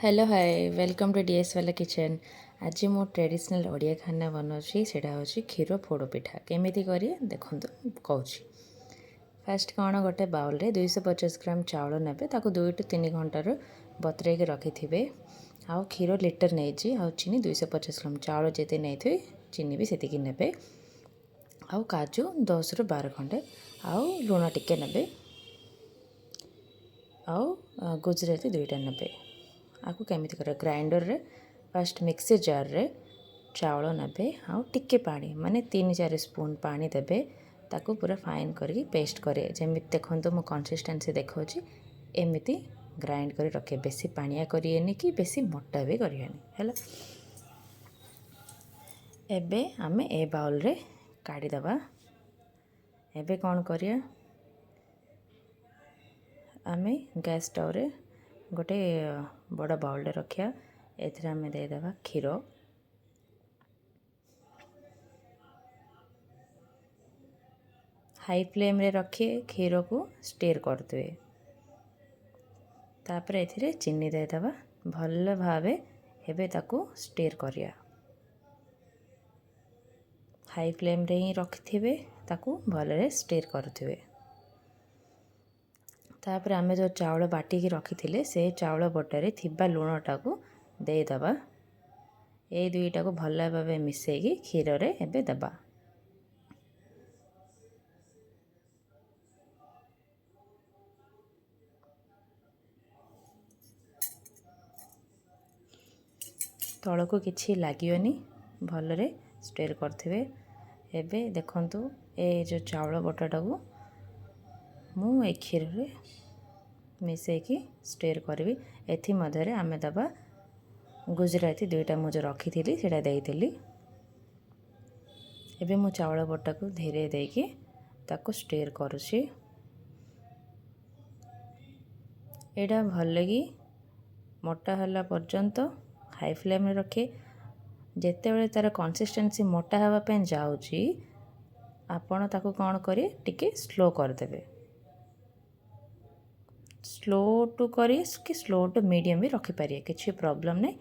Hello, hi, welcome to DS ୱାଲା kitchen. ଆଜି ମୁଁ ଟ୍ରେଡ଼ିସନାଲ୍ ଓଡ଼ିଆ ଖାନା ବନାଉଛି, ସେଇଟା ହେଉଛି କ୍ଷୀର ପୋଡ଼ ପିଠା। କେମିତି କରିବେ ଦେଖନ୍ତୁ, କହୁଛି। ଫାଷ୍ଟ କ'ଣ, ଗୋଟେ ବାଉଲ୍ରେ 250 ଗ୍ରାମ ଚାଉଳ ନେବେ। ତାକୁ 2 ଟୁ 3 ଘଣ୍ଟାରୁ ବତୁରେଇକି ରଖିଥିବେ। ଆଉ କ୍ଷୀର ଲିଟର ନେଇଛି, ଆଉ ଚିନି 250 ଗ୍ରାମ। ଚାଉଳ ଯେତେ ନେଇଥିବେ, ଚିନି ବି ସେତିକି ନେବେ। ଆଉ କାଜୁ 10ରୁ 12 ଖଣ୍ଡେ, ଆଉ ଲୁଣ ଟିକେ ନେବେ, ଆଉ ଗୁଜୁରାତି ଦୁଇଟା ନେବେ। ଆକୁ କେମିତି କରିବେ? ଗ୍ରାଇଣ୍ଡରରେ ଫାଷ୍ଟ ମିକ୍ସି ଜାର୍ରେ ଚାଉଳ ନେବେ, ଆଉ ଟିକେ ପାଣି, ମାନେ 3-4 ସ୍ପୁନ୍ ପାଣି ଦେବେ। ତାକୁ ପୁରା ଫାଇନ୍ କରିକି ପେଷ୍ଟ କରିବେ। ଯେମିତି ଦେଖନ୍ତୁ, ମୁଁ କନସିଷ୍ଟେନ୍ସି ଦେଖାଉଛି। ଏମିତି ଗ୍ରାଇଣ୍ଡ କରି ରଖିବେ। ବେଶୀ ପାଣିଆ କରିବେନି କି ବେଶୀ ମୋଟା ବି କରିବେନି, ହେଲା? ଏବେ ଆମେ ଏ ବାଉଲ୍ରେ କାଢ଼ିଦେବା। ଏବେ କ'ଣ କରିବା? ଆମେ ଗ୍ୟାସ୍ ଷ୍ଟଭ୍ରେ ଗୋଟେ ବଡ଼ ବାଉଲ୍ଟେ ରଖିବା। ଏଥିରେ ଆମେ ଦେଇଦେବା କ୍ଷୀର। ହାଇ ଫ୍ଲେମ୍ରେ ରଖି କ୍ଷୀରକୁ ଷ୍ଟିର୍ କରୁଥିବେ। ତାପରେ ଏଥିରେ ଚିନି ଦେଇଦେବା। ଭଲ ଭାବେ ଏବେ ତାକୁ ଷ୍ଟିର୍ କରିବା। ହାଇ ଫ୍ଲେମ୍ରେ ହିଁ ରଖିଥିବେ, ତାକୁ ଭଲରେ ଷ୍ଟିର୍ କରୁଥିବେ। ତାପରେ ଆମେ ଯେଉଁ ଚାଉଳ ବାଟିକି ରଖିଥିଲେ, ସେ ଚାଉଳ ବଟାରେ ଥିବା ଲୁଣଟାକୁ ଦେଇଦେବା। ଏଇ ଦୁଇଟାକୁ ଭଲ ଭାବେ ମିଶାଇକି କ୍ଷୀରରେ ଏବେ ଦେବା। ତଳକୁ କିଛି ଲାଗିବନି, ଭଲରେ ଷ୍ଟିର୍ କରିଥିବେ। ଏବେ ଦେଖନ୍ତୁ, ଏ ଯେଉଁ ଚାଉଳ ବଟାଟାକୁ ମୁଁ ଏ କ୍ଷୀରରେ ମିଶାଇକି ଷ୍ଟିର୍ କରିବି। ଏଥିମଧ୍ୟରେ ଆମେ ଦେବା ଗୁଜୁରାତି ଦୁଇଟା, ମୁଁ ଯେଉଁ ରଖିଥିଲି ସେଇଟା ଦେଇଥିଲି। ଏବେ ମୁଁ ଚାଉଳ ବଟାକୁ ଧୀରେ ଦେଇକି ତାକୁ ଷ୍ଟିର୍ କରୁଛି। ଏଇଟା ଭଲକି ମୋଟା ହେଲା ପର୍ଯ୍ୟନ୍ତ ହାଇ ଫ୍ଲେମ୍ରେ ରଖି, ଯେତେବେଳେ ତା'ର କନସିଷ୍ଟେନ୍ସି ମୋଟା ହେବା ପାଇଁ ଯାଉଛି, ଆପଣ ତାକୁ କ'ଣ କରିବେ, ଟିକେ ସ୍ଲୋ କରିଦେବେ। ସ୍ଲୋ ଟୁ କରି କି ସ୍ଲୋ ଟୁ ମିଡ଼ିୟମ୍ ବି ରଖିପାରିବେ, କିଛି ପ୍ରୋବ୍ଲେମ୍ ନାହିଁ।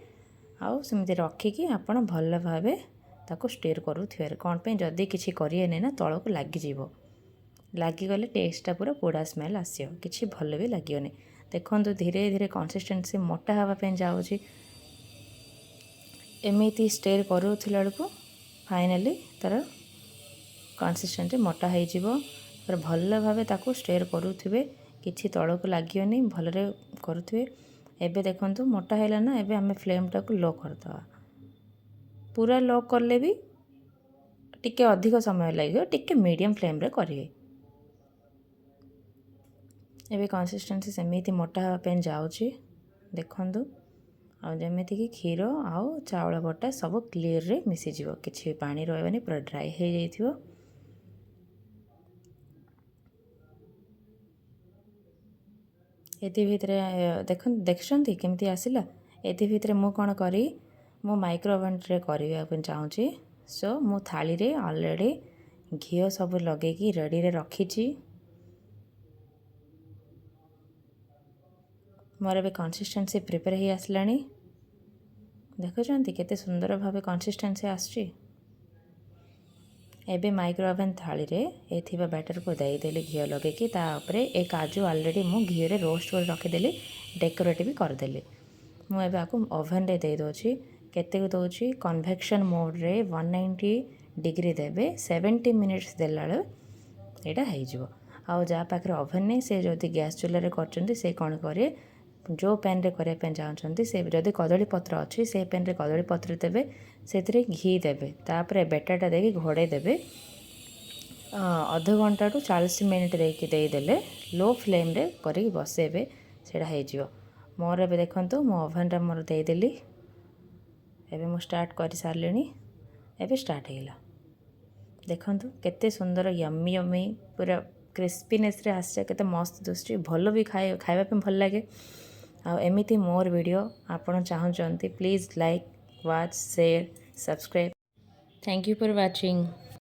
ଆଉ ସେମିତି ରଖିକି ଆପଣ ଭଲ ଭାବେ ତାକୁ ଷ୍ଟିର୍ କରୁଥିବେ। କ'ଣ ପାଇଁ? ଯଦି କିଛି କରିବେନି ନା, ତଳକୁ ଲାଗିଯିବ। ଲାଗିଗଲେ ଟେଷ୍ଟଟା ପୁରା ପୋଡ଼ା ସ୍ମେଲ୍ ଆସିବ, କିଛି ଭଲ ବି ଲାଗିବନି। ଦେଖନ୍ତୁ, ଧୀରେ ଧୀରେ କନସିଷ୍ଟେନ୍ସି ମୋଟା ହେବା ପାଇଁ ଯାଉଛି। ଏମିତି ଷ୍ଟିର୍ କରୁଥିଲା ବେଳକୁ ଫାଇନାଲି ତା'ର କନସିଷ୍ଟେନ୍ସି ମୋଟା ହେଇଯିବ। ତାପରେ ଭଲ ଭାବେ ତାକୁ ଷ୍ଟିର୍ କରୁଥିବେ, କିଛି ତଳକୁ ଲାଗିବନି, ଭଲରେ କରୁଥିବେ। ଏବେ ଦେଖନ୍ତୁ, ମୋଟା ହେଲା ନା? ଏବେ ଆମେ ଫ୍ଲେମ୍ଟାକୁ ଲୋ କରିଦେବା। ପୁରା ଲୋ କଲେ ବି ଟିକେ ଅଧିକ ସମୟ ଲାଗିବ, ଟିକେ ମିଡ଼ିୟମ୍ ଫ୍ଲେମ୍ରେ କରିବେ। ଏବେ କନସିଷ୍ଟେନ୍ସି ସେମିତି ମୋଟା ହେବା ପାଇଁ ଯାଉଛି, ଦେଖନ୍ତୁ। ଆଉ ଯେମିତିକି କ୍ଷୀର ଆଉ ଚାଉଳ ବଟା ସବୁ କ୍ଲିଅରରେ ମିଶିଯିବ, କିଛି ପାଣି ରହିବନି, ପୁରା ଡ୍ରାଏ ହେଇଯାଇଥିବ। ଏଥି ଭିତରେ ଦେଖନ୍ତୁ, ଦେଖୁଛନ୍ତି କେମିତି ଆସିଲା? ଏଥି ଭିତରେ ମୁଁ କ'ଣ କରି, ମୁଁ ମାଇକ୍ରୋ ଓଭେନରେ କରିବା ପାଇଁ ଚାହୁଁଛି। ସୋ ମୁଁ ଥାଳିରେ ଅଲରେଡ଼ି ଘିଅ ସବୁ ଲଗେଇକି ରେଡ଼ିରେ ରଖିଛି। ମୋର ଏବେ କନସିଷ୍ଟେନ୍ସି ପ୍ରିପେୟାର ହେଇ ଆସିଲାଣି। ଦେଖୁଛନ୍ତି କେତେ ସୁନ୍ଦର ଭାବେ କନସିଷ୍ଟେନ୍ସି ଆସୁଛି? ଏବେ ମାଇକ୍ରୋ ଓଭେନ୍ ଥାଳିରେ ଏ ଥିବା ବ୍ୟାଟରକୁ ଦେଇଦେଲି ଘିଅ ଲଗେଇକି। ତା ଉପରେ ଏ କାଜୁ ଅଲରେଡ଼ି ମୁଁ ଘିଅରେ ରୋଷ୍ଟ କରି ରଖିଦେଲି, ଡେକୋରେଟ୍ ବି କରିଦେଲି। ମୁଁ ଏବେ ଆକୁ ଓଭେନରେ ଦେଇଦେଉଛି। କେତେକୁ ଦେଉଛି? କନଭେକ୍ସନ୍ ମୋଡ଼୍ରେ 190 ଡିଗ୍ରୀ ଦେବେ। 70 ମିନିଟ୍ସ ଦେଲା ବେଳେ ଏଇଟା ହେଇଯିବ। ଆଉ ଯାହା ପାଖରେ ଓଭେନ୍ ନାହିଁ, ସେ ଯଦି ଗ୍ୟାସ୍ ଚୁଲାରେ କରୁଛନ୍ତି, ସେ କ'ଣ କରିବେ, ଯେଉଁ ପ୍ୟାନ୍ରେ କରିବା ପାଇଁ ଚାହୁଁଛନ୍ତି, ସେ ଯଦି କଦଳୀ ପତ୍ର ଅଛି, ସେ ପ୍ୟାନ୍ରେ କଦଳୀ ପତ୍ର ଦେବେ, ସେଥିରେ ଘି ଦେବେ, ତାପରେ ବେଟରଟା ଦେଇକି ଘୋଡ଼େଇ ଦେବେ। ଅଧଘଣ୍ଟାଠୁ 40 ମିନିଟ୍ ଦେଇକି ଦେଇଦେଲେ, ଲୋ ଫ୍ଲେମ୍ରେ କରିକି ବସେଇବେ, ସେଇଟା ହେଇଯିବ। ମୋର ଏବେ ଦେଖନ୍ତୁ, ମୁଁ ଓଭେନ୍ଟା ମୋର ଦେଇଦେଲି। ଏବେ ମୁଁ ଷ୍ଟାର୍ଟ କରିସାରିଲିଣି। ଏବେ ଷ୍ଟାର୍ଟ ହେଇଗଲା। ଦେଖନ୍ତୁ କେତେ ସୁନ୍ଦର, ୟମି ୟମି, ପୁରା କ୍ରିସ୍ପିନେସ୍ରେ ଆସିছে, କେତେ ମସ୍ତ ଦିଶୁଛି। ଭଲ ବି ଖାଇବା ପାଇଁ ଭଲ ଲାଗେ। ଆଉ ଏମିତି ମୋର ଭିଡ଼ିଓ ଆପଣ ଚାହୁଁଛନ୍ତି, please like, watch, share, subscribe. Thank you for watching.